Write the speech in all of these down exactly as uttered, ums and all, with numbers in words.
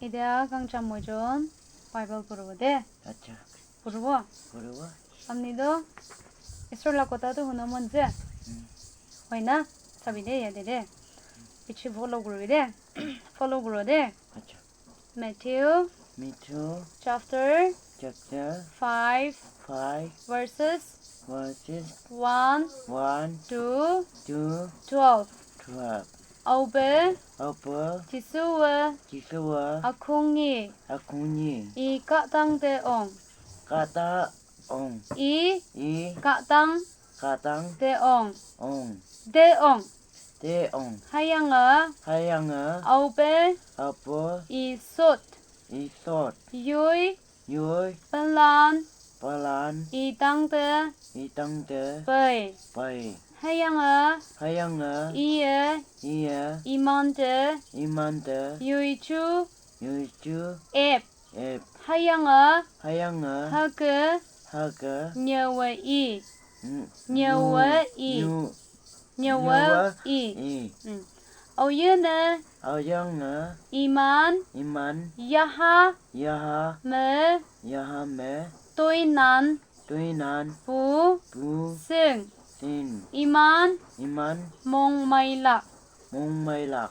Ede a kangcham mojon Bible purbo de. Acha. Purbo. Purbo. Amni do Isor la kotha do huno monje. Hmm. Hoina, sabi de ya de de. Bichi follow gurbo de. Follow gurbo de. Acha. Matthew. Matthew. Chapter. Chapter. Five. Five. Verses. Verses. One. One. Two. Two. Twelve. Twelve. Aope. Aope. Jisue. Jisue. Akhungnyi. Akhungnyi. I kahtang te ong. Kahtang ong. I. I. Kahtang. Kahtang. Te ong. Ong. Te ong. Te ong. Hüyange. Hüyange. Aope. Aope. I sot. I sot. Yoi. Yoi. Penlan. Penlan. I tangte. I tangte. Pei. Pei. Hüyange. Hüyange. Iye. Iye. Imante. Imante. Yoichu. Yoichu. Ep. Ep. Hüyange. Hüyange. Hüke. Hüke. Nyüwe i. N-, nyüwe i. Nyu-, nyüwe i. I. Mm. Aoyinne. Aoyinne. Iman. Iman. Yaha. Yaha. Me. Yaha me. Toinan. Toinan. Pu. Pu. Sing. Sing. Iman. Iman. Mongmeilak. Mongmeilak.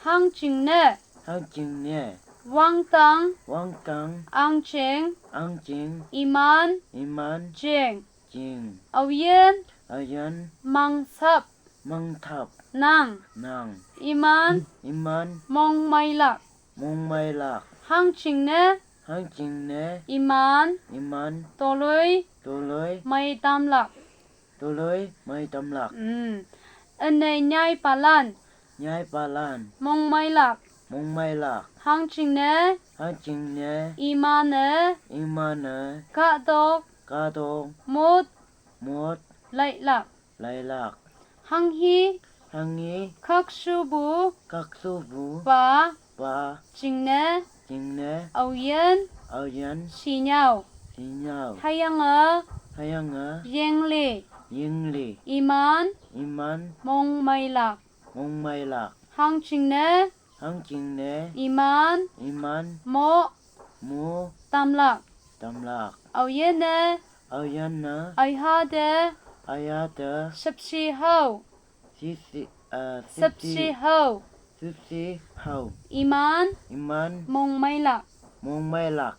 Hangjingne. Hangjingne. Wangdang. Wangdang. Angjing. Angjing. Iman. Iman. Jing. Jing. Aoyin. Aoyin. Mangthap. Mangthap. Nang. Nang. Iman. Iman. Mongmeilak. Mongmeilak. Hangjingne. Hangjingne. Iman. Iman. Toloi. Toloi. Meitamlak. Toloi. Meitamlak. Mm. Üne nyaipalan. Nyaipalan. Mongmeilak. Mongmeilak. Hangjingne. Hangjingne. Iman-e. Iman-e. Kahtok. Kahtok. Mot. Mot. Lailak. Lailak. Hanghe. Hanghe. Khakshupu. Khakshupu. Pa. Pa. Jingne. Jingne. Aoyin. Aoyin. Shinyao. Shinyao. Hüyange. Hüyange. Yingli. Yingli. Iman. Iman. Mongmeilak. Mongmeilak. Hangjingne. Hangjingne. Iman. Iman. Mo. Mo. Tamlak. Tamlak. Aoyinne. Aoyinne. Aihate. Aihate. Shüpshe hao. Shüpshe, uh, shüpshe. Shüpshe hao. Shüpshe hao. Iman. Iman. Mongmeilak. Mongmeilak.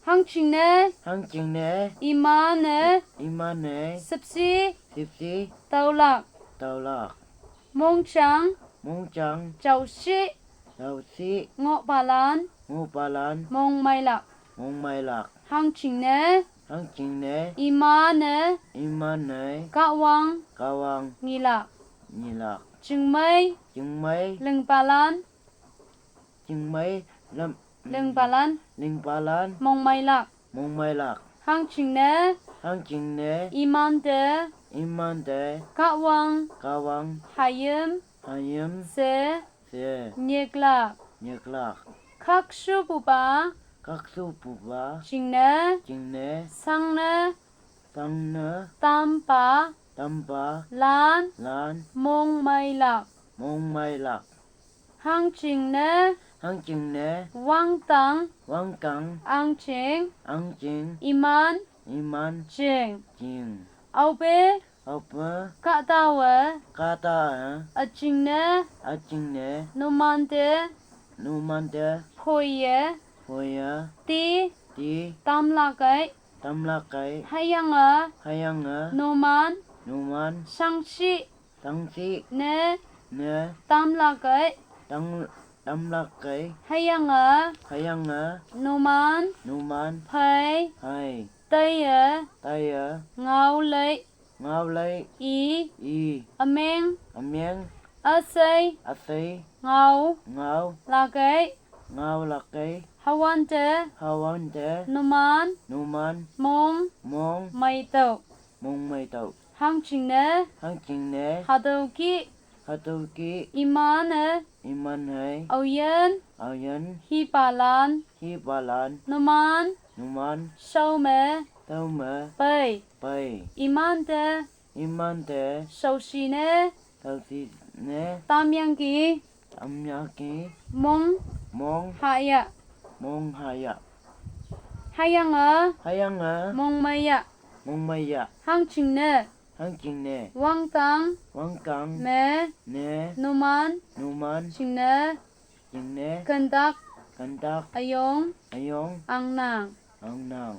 Hangjingne. Hangjingne. Iman-e. Iman-e. Shüpshe. Shüpshe. Taolak. Taolak. Mongjang. Mongjang. Jaoshi. Jaoshi. Ngohpalan. Ngohpalan. Mongmeilak. Mongmeilak. Hangjingne. Hangjingne. Iman-e. Iman-e. Kahwang. Kahwang. Nyilak. Nyilak. Jingmei. Jingmei. Lingpalan. Jingmei lam-, lingpalan. Lingpalan. Mongmeilak. Mongmeilak. Hangjingne. Hangjingne. Imante. Imante. Kahwang. Kahwang. Hayim. Hayim. She. She. Nyiklak. Nyiklak. Khakshupupa. Khakshupupa. Jingne. Jingne. Sangne. Sangne. Tampa. Tampa. Lan. Lan. Mongmeilak. Mongmeilak. Hangjingne. Hangjingne. Wangdang. Wangdang. Angjing. Angjing. Iman. Iman. Jing. Jing. Aope. Aope. Kahtawe. Kahtawe. Üjingne. Üjingne. Numante. Numante. Phoiye. Phoiye. Ti. Ti. Tamlakei. Tamlakei. Hüyange. Hüyange. Numan. Numan. Shangshi. Shangshi. Ne. Ne. Tamlakei. Tam-, tamlakei. Hüyange. Hüyange. Numan. Numan. Phei. Phei. Taiye. Taiye. Ngaolei. Ngaolei. I. I. Ümeng. Ümeng. Üshei. Üshei. Ngao. Ngao. Lakei. Ngaolakei. Hüwante. Hüwante. Numan. Numan. Mong. Mong. Meitüoh. Mongmeitüoh. Hangjingne. Hangjingne. Hatüo kih. Hatüo kih. Iman-e. Iman-e. Aoyin. Aoyin. Hipalan. Hipalan. Numan. Numan. Shaome. Shaome. Pei. Pei. Imante. Imante. Shaoshine. Shaoshine. Tamyangki. Tamyangki. Mong. Mong. Haya. Mong haya. Hüyange. Hüyange. Mongmeiya. Mongmeiya. Hangjingne. Hangjingne. Wangdang. Wangdang. Me. Me. Numan. Numan. Jingne. Jingne. Kentak. Kentak. Üyong. Üyong. Angnang. Angnang.